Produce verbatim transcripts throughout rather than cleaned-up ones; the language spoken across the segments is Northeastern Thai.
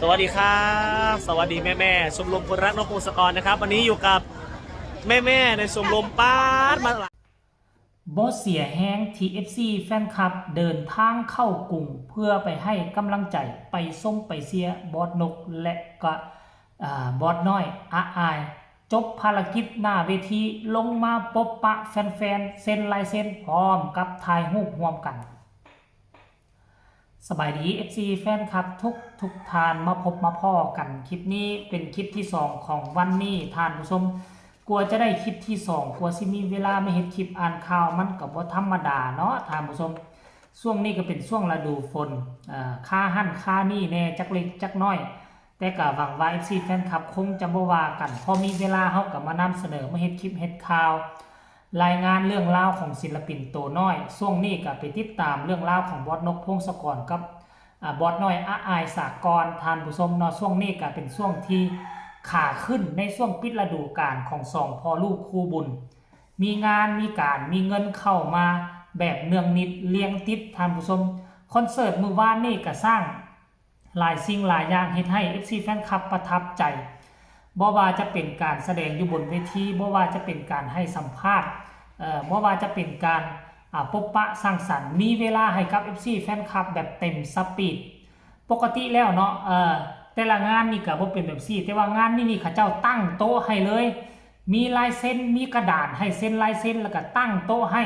สวัสดีครับ สวัสดีแม่ๆ ชมรมคนรักนกพงศกรนะครับ วันนี้อยู่กับแม่ๆ ในชมรม ป๊าด มาหลาย บ่เสียแฮงที่ เอฟซี แฟนคลับเดินทางเข้ากรุงเพื่อไปให้กำลังใจ ไปชมไปเชียร์บอสนกและก็ อ่า บอสน้อยอาอาย จบภารกิจหน้าเวที ลงมาพบปะแฟนๆ เซ็นลายเซ็นพร้อมกับถ่ายรูปร่วมกัน สบายดี เอฟซี แฟนคลับทุกทุกท่าน มาพบมาพ้อกัน คลิปนี้เป็นคลิปที่สองของวันนี้ท่านผู้ชม กว่าจะได้คลิปที่สอง กว่าสิมีเวลามาเฮ็ดคลิปอ่านข่าว มันก็บ่ธรรมดาเนาะท่านผู้ชม ช่วงนี้ก็เป็นช่วงฤดูฝน เอ่อ คาหั่นคานี่แน่จักเล็กจักน้อย แต่ก็หวังว่า เอฟซี แฟนคลับคงจะบ่ว่ากัน พอมีเวลาเฮาก็มานำเสนอ มาเฮ็ดคลิปเฮ็ดข่าว รายงานเรื่องราวของศิลปินโตน้อย ช่วงนี้ก็ไปติดตามเรื่องราวของบอสนกพงศกรกับ อ่า บอสน้อยอาอายสากล ท่านผู้ชมเนาะ ช่วงนี้ก็เป็นช่วงที่ขาขึ้นในช่วงปิดฤดูกาลของสองพ่อลูกคู่บุญ มีงานมีการมีเงินเข้ามาแบบเนืองนิดเรียงติดท่านผู้ชม คอนเสิร์ตมื้อวานนี่ก็สร้างหลายสิ่งหลายอย่างเฮ็ดให้ เอฟซี แฟนคลับประทับใจ บ่ว่าจะเป็นการแสดงอยู่บนเวที บ่ว่าจะเป็นการให้สัมภาษณ์ เอ่อ บ่ว่าจะเป็นการ อ่า พบปะสังสรรค์ มีเวลาให้กับ เอฟซี แฟนคลับแบบเต็มสปีด ปกติแล้วเนาะ เอ่อ แต่ละงานนี่ก็บ่เป็นแบบซี่ แต่ว่างานนี้นี่เขาเจ้าตั้งโต๊ะให้เลย มีลายเซ็น มีกระดานให้เซ็นลายเซ็น แล้วก็ตั้งโต๊ะให้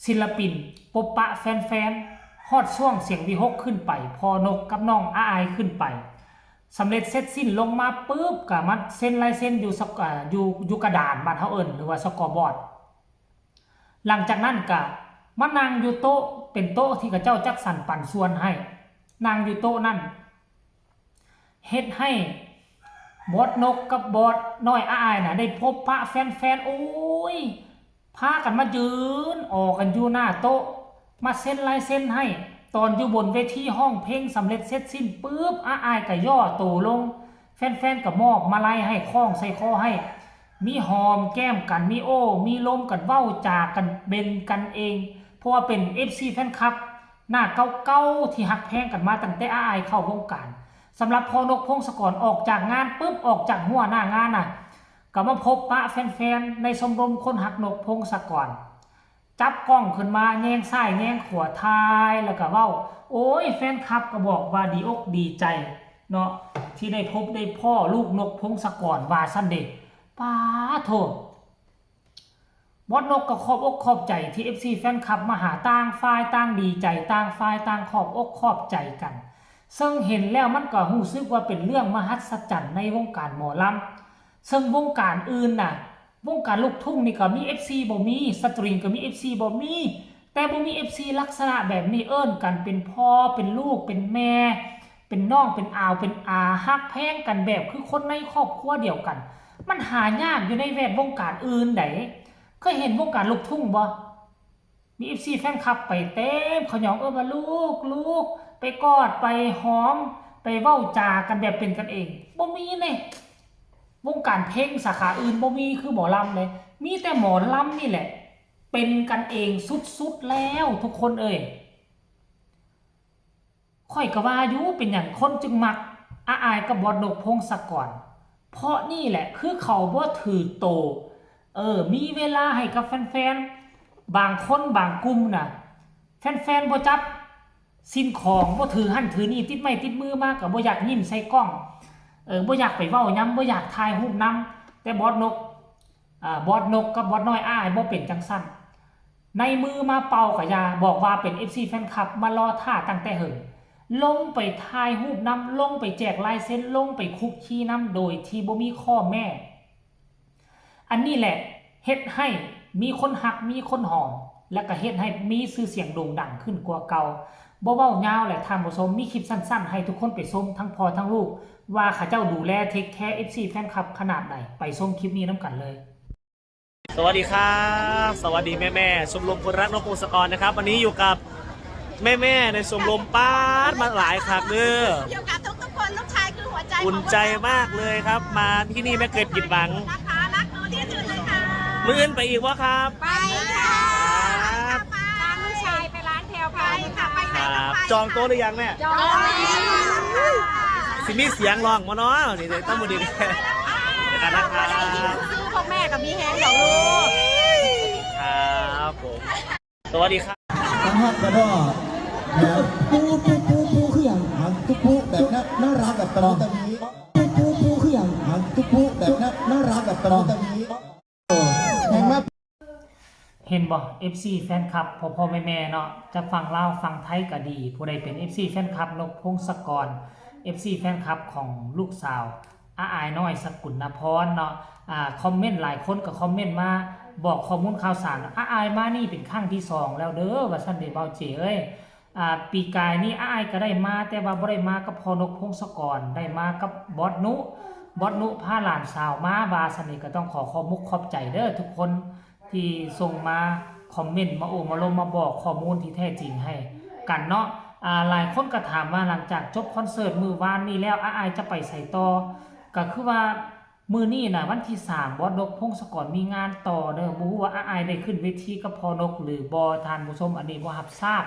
ศิลปินพบปะแฟนๆ ฮอดช่วงเสียงวีหกขึ้นไป พ่อนกกับน้องอาอายขึ้นไป สำเร็จเสร็จสิ้นลงมาปุ๊บก็มาเซ็นลายเซ็นอยู่สัก อ่า อยู่ อยู่กระดานบ้านเฮาเอิ้น หรือว่าสกอร์บอร์ด หลังจากนั้นก็มานั่งอยู่โต๊ะ เป็นโต๊ะที่เขาเจ้าจัดสรรปันส่วนให้ นั่งอยู่โต๊ะนั่น เฮ็ดให้บอสนกกับบอสน้อยอาอายน่ะ ได้พบปะแฟนๆ โอ้ย พากันมายืนออกันอยู่หน้าโต๊ะ มาเซ็นลายเซ็นให้ ตอนอยู่บนเวทีร้องเพลงสำเร็จเสร็จสิ้นปุ๊บ อาอายก็ย่อโตลง แฟนๆ ก็มอบมาลัยให้ คล้องใส่คอให้ มีหอมแก้มกัน มีโอ้ มีลมกัน เว้าจากันเป็นกันเอง เพราะว่าเป็น เอฟซี แฟนคลับ หน้าเก่าๆ ที่ฮักแพงกันมาตั้งแต่อาอายเข้าวงการ สำหรับพ่อนกพงศกร ออกจากงานปุ๊บ ออกจากหัวหน้างานน่ะ ก็มาพบปะแฟนๆ ในชมรมคนฮักนกพงศกร จับกล้องขึ้นมาแยงซ้ายแยงขวาถ่าย แล้วก็เว้า โอ้ย แฟนคลับก็บอกว่าดีอกดีใจเนาะ ที่ได้พบได้พ้อลูกนกพงศกร ว่าซั่นเด้ ป๊าโธ่ บอสนกก็ขอบอกขอบใจที่ เอฟซี แฟนคลับมาหา ต่างฝ่ายต่างดีใจ ต่างฝ่ายต่างขอบอกขอบใจกัน ซึ่งเห็นแล้วมันก็รู้สึกว่าเป็นเรื่องมหัศจรรย์ในวงการหมอลำ ซึ่งวงการอื่นน่ะ วงการลูกทุ่งนี่ก็มี เอฟซี บ่มี สตริงก็มี เอฟซี บ่มี แต่บ่มี เอฟซี ลักษณะแบบนี้ เอิ้นกันเป็นพ่อ เป็นลูก เป็นแม่ เป็นน้อง เป็นอาว เป็นอา ฮักแพงกันแบบคือคนในครอบครัวเดียวกัน มันหายากอยู่ในแวดวงการอื่นใด เคยเห็นวงการลูกทุ่งบ่ มี เอฟซี แฟนคลับไปเต็ม เขาหยองเอิ้นว่า "ลูก ลูก" ไปกอด ไปหอม ไปเว้าจากันแบบเป็นกันเอง บ่มีเลย วงการเพลงสาขาอื่นบ่มีคือหมอลำเลย มีแต่หมอลำนี่แหละ เป็นกันเองสุดๆ แล้วทุกคนเอ่ย ข้อยก็ว่าอยู่ เป็นหยังคนจึงมักอาอายกับบอสนกพงศกร เพราะนี่แหละคือเขาบ่ถือโต เออ มีเวลาให้กับแฟนๆ บางคนบางกลุ่มน่ะ แฟนๆ บ่จับสิ่งของ บ่ถือหั่นถือนี่ ติดไม้ติดมือมาก็บ่อยากยิ้มใส่กล้อง เออ บ่อยากไปเว้านำ บ่อยากถ่ายรูปนำ แต่บอสนก อ่า บอสนกกับบอสน้อยอาอายบ่เป็นจั่งซั้น ในมือมาเป่าก็อย่า บอกว่าเป็น เอฟซี แฟนคลับ มารอท่าตั้งแต่เหิง ลงไปถ่ายรูปนำ ลงไปแจกลายเซ็น ลงไปคุกคีนำ โดยที่บ่มีข้อแม้ อันนี้แหละเฮ็ดให้มีคนฮัก มีคนหอม และก็เฮ็ดให้มีชื่อเสียงโด่งดังขึ้นกว่าเก่า บ่เว้ายาวแหละท่านผู้ชม มีคลิปสั้นๆ ให้ทุกคนไปชม ทั้งพ่อทั้งลูก ว่าเขาเจ้าดูแล เทคแคร์ เอฟซี แฟนคลับขนาดใด ไปชมคลิปนี้นำกันเลย สวัสดีครับ สวัสดีแม่ๆ ชมรมคนรักนกพงศกรนะครับ วันนี้อยู่กับแม่ๆ ในชมรม ป๊าด มาหลายคักเด้อ อยู่กับทุกๆ คน ลูกชายคือหัวใจ อุ่นใจมากเลยครับ มาที่นี่ไม่เคยผิดหวัง นะคะ รักหนูที่สุดเลยค่ะ มื้ออื่นไปอีกบ่ครับ ไปค่ะ ครับ ตามลูกชายไปร้านแพรวพราวค่ะ ไปไหน ครับ ก็ไป จองโต๊ะหรือยังแม่ จองแล้วค่ะ สิมีเสียงร้องบ่เนาะนี่เด้อ ตั้งมื้อนี้กันนะครับ สู้ๆ พวกแม่ก็มีแฮงดอกลูก ครับผม สวัสดีครับ นะครับแล้วก็นะปูปูปูปูคืออย่าง หางตุ๊ปูแบบน่าน่ารักแบบตะมุตะมิ ปูปูปูคืออย่าง หางตุ๊ปูแบบน่าน่ารักแบบตะมุตะมิ แฮงมา เห็นบ่ เอฟซี แฟนคลับ พ่อพ่อแม่แม่เนาะ จะฝั่งลาวฝั่งไทยก็ดี ผู้ใดเป็น เอฟซี แฟนคลับนกพงศกร เอฟซี แฟนคลับของลูกสาว อาอายน้อย สกุลนพรเนาะ อ่า คอมเมนต์หลายคนก็คอมเมนต์มาบอกข้อมูลข่าวสาร อาอายมานี่เป็นครั้งที่สองแล้วเด้อ ว่าซั่นเด้ เบาเจ๋เอ้ย อ่า ปีกายนี่อาอายก็ได้มา แต่ว่าบ่ได้มากับพ่อนกพงศกร ได้มากับบอสนุ บอสนุพาหลานสาวมา ว่าซั่นนี่ก็ต้องขอขอบมุกขอบใจเด้อทุกคน ที่ส่งมาคอมเมนต์ มาโอ้มาลม มาบอกข้อมูลที่แท้จริงให้กันเนาะ อ่า หลายคนก็ถามว่าหลังจากจบคอนเสิร์ตมื้อวานนี้แล้ว อาอายจะไปไสต่อ ก็คือว่ามื้อนี้น่ะ วันที่สาม บอสนกพงศกรมีงานต่อเด้อ บ่ฮู้ว่าอาอายได้ขึ้นเวทีกับพ่อนกหรือบ่ ท่านผู้ชม อันนี้บ่รับทราบ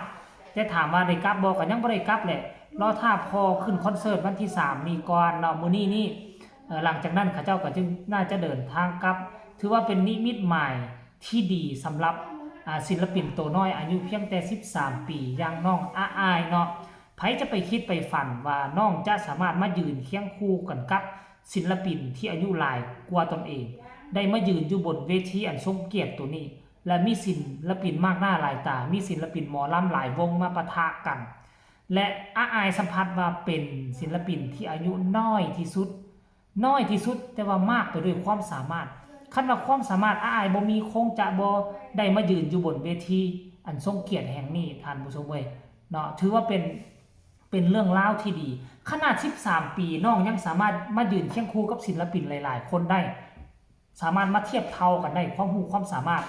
แต่ถามว่าได้กลับบ่ ก็ยังบ่ได้กลับแหละ รอท่าพ่อขึ้นคอนเสิร์ตวันที่สามนี้ก่อนเนาะ มื้อนี้นี่ เอ่อ หลังจากนั้นเขาเจ้าก็จึงน่าจะเดินทางกลับ ถือว่าเป็นนิมิตหมายที่ดีสำหรับ อ่า ศิลปินตัวน้อยอายุเพียงแต่สิบสามปี อย่างน้องอาอายเนาะ ไผจะไปคิดไปฝันว่าน้องจะสามารถมายืนเคียงคู่กันกับศิลปินที่อายุหลายกว่าตนเอง ได้มายืนอยู่บนเวทีอันทรงเกียรติตัวนี้ และมีศิลปินมากหน้าหลายตา มีศิลปินหมอลำหลายวงมาปะทะกัน และอาอายสัมผัสว่าเป็นศิลปินที่อายุน้อยที่สุด น้อยที่สุด แต่ว่ามากไปด้วยความสามารถ คันว่าความสามารถอาอายบ่มี คงจะบ่ได้มายืนอยู่บนเวทีอันทรงเกียรติแห่งนี้ ท่านผู้ชมเอ้ยเนาะ ถือว่าเป็น เป็นเรื่องราวที่ดี ขนาดสิบสามปีน้องยังสามารถมายืนเคียงคู่กับศิลปินหลายๆ คนได้ สามารถมาเทียบเท่ากันได้ ความรู้ความสามารถ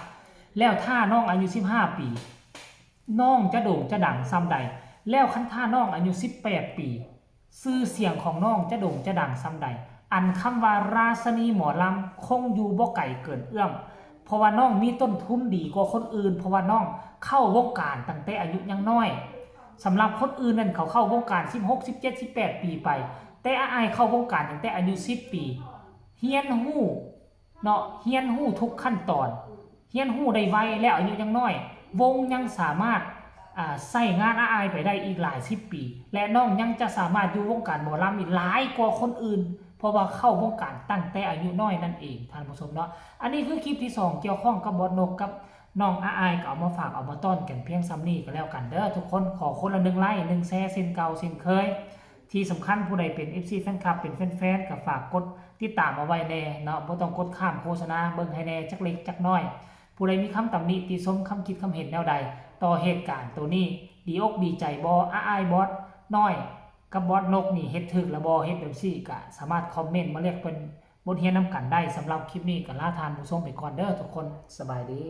แล้วถ้าน้องอายุสิบห้าปี น้องจะโด่งจะดังส่ำใด แล้วคันถ้าน้องอายุสิบแปดปี ชื่อเสียงของน้องจะโด่งจะดังส่ำใด อันคำว่าราชนีหมอลำคงอยู่บ่ไกลเกินเอื้อม เพราะว่าน้องมีต้นทุนดีกว่าคนอื่น เพราะว่าน้องเข้าวงการตั้งแต่อายุยังน้อย สำหรับคนอื่นนั่นเขาเข้าวงการสิบหก สิบเจ็ด สิบแปด ปีไป แต่อาอายเข้าวงการตั้งแต่อายุสิบปี เฮียนรู้เนาะ เฮียนรู้ทุกขั้นตอน เฮียนรู้ได้ไว แล้วอายุยังน้อย วงยังสามารถ อ่า ใช้งานอาอายไปได้อีกหลายสิบปี และน้องยังจะสามารถอยู่วงการหมอลำอีกหลายกว่าคนอื่น เพราะว่าเข้าวงการตั้งแต่อายุน้อยนั่นเอง ท่านผู้ชมเนาะ อันนี้คือคลิปที่สองเกี่ยวข้องกับบอสนกกับน้องอาอาย ก็เอามาฝากเอามาต้อนกันเพียงส่ำนี้ก็แล้วกันเด้อทุกคน ขอคนละหนึ่งไลค์ หนึ่งแชร์ เช่นเก่าเช่นเคย ที่สำคัญผู้ใดเป็น เอฟซี แฟนคลับ เป็นแฟนๆ ก็ฝากกดติดตามเอาไว้แน่เนาะ บ่ต้องกดข้ามโฆษณา เบิ่งให้แน่จักเล็กจักน้อย ผู้ใดมีคำตำหนิติชม คำคิดคำเห็นแนวใด ต่อเหตุการณ์ตัวนี้ ดีอกดีใจบ่ อาอายบอสน้อย กับบอสนกนี่เฮ็ดถูกแล้วบ่ เฮ็ดแบบซี่ ก็สามารถคอมเมนต์มาแลกเปลี่ยนบทเรียนนำกันได้ สำหรับคลิปนี้ก็ลาท่านผู้ชมไปก่อนเด้อทุกคน สบายดี